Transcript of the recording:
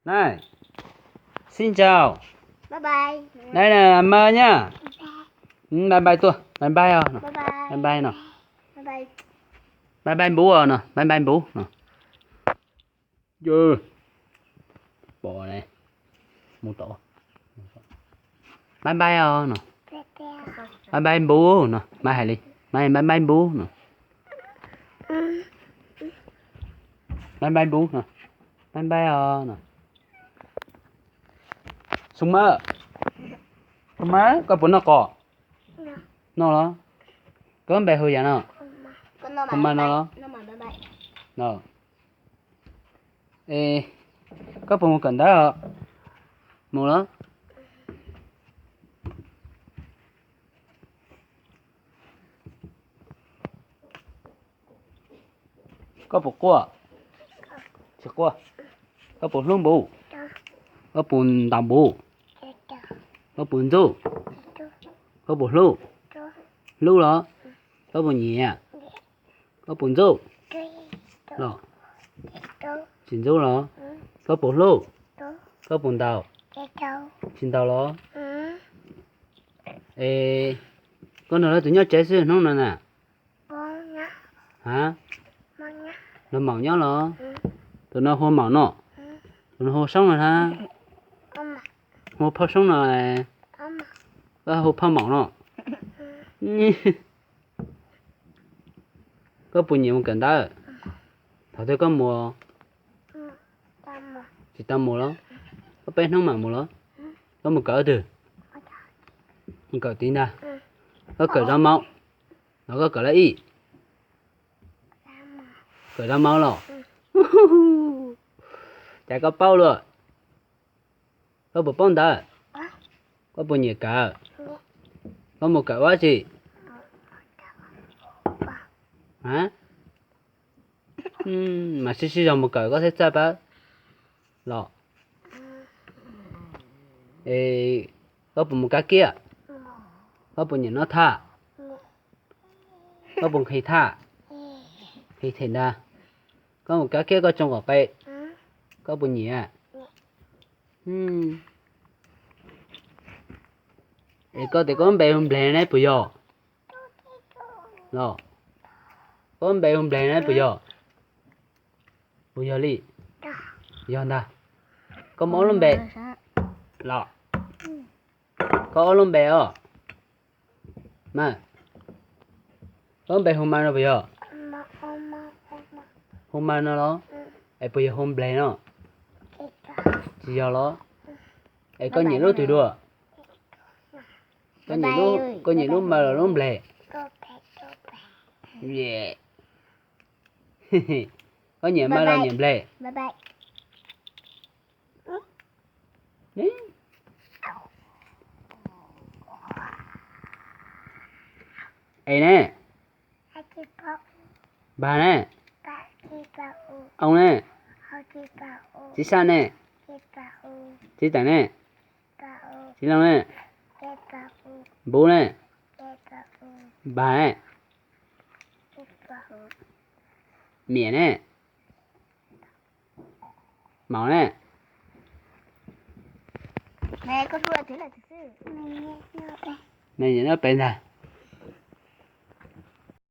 Này, xin chào. Bye bye. Đây là mơ nhá. Bye bye tuaj, bye bye os. Bye bye no. Bye bye npub os no, bye bye npub no. Pom ne, mus tod. Bye bye os no. Bye bye npub no, mas hais li, mas bye bye npub no. Bye bye npub no. Bye bye os no. Xu Mab, Xu Mab, koj puas noj qos? Noj los? Koj npe hu yam no? Xu Mab no los? No. Es koj puas mus kawm ntawv os? Mus los? Koj puas quaj? Tsis quaj. Koj puas hlub npub? Koj puas ntaus npub? Koj puas ntxub? Koj puas hlub? Hlub los? Koj puas nyiam? Koj puas ntxub? Los? Tsis ntxub los? Koj puas hlub? Koj puas ntaus? Tsis ntaus los? Es koj nrog leej twg nyob tsev xwb hnub no na? Ha? Nrog Maum nyob los? Tus no hu Maum no. Tus no hu Soob no na. Hu phauj Soob no. Koj hu phauj Maum no. Koj puas nyiam mus kawm ntawv? Thaum twg koj mus? Tsis tau mus los? Koj peb hnub mam mus los? Koj mus kawm twg? Mus kawm tid ntag. Koj kawm zaum mob los koj kawm lab ib? Kawm zaum mob los? Cas koj paub luaj? Koj puas paub ntawv? Koj puas nyiam kawm? Koj mus kawm ua tsi? Mas sib sib zog mus kawm koj thiaj txawj paub los? Es koj puas mus kab kiab? Koj puas nyiam noj thaj? Koj puas nqhis thaj? Nqhis them ntag. Koj mus kab kiab koj tsoo kom qe, koj puas nyiam? Es koj tias koj npe hu Npleg ne puas yog? Los, koj npe hu Npleg ne puas yog? Puas yog li? Yog ntag. Koj muaj ob lub npe los? Koj ob lub npe os. Mas koj npe hu Mas no puas yog? Hu Mas no los? Es puas yog hu Npleg no? Tsis yog los? Es koj nyiam lub twg dua? Koj nyiam lub Mas los lub Npleg? Koj nyiam Mas los nyiam Npleg? Es ne? Npag ne? Oo ne? Txiv Xaj ne? Txiv Teem ne? Txiv Looj ne? Npub ne? Npag ne? Miam ne? Maum ne? Me nyiam noj pem ntag.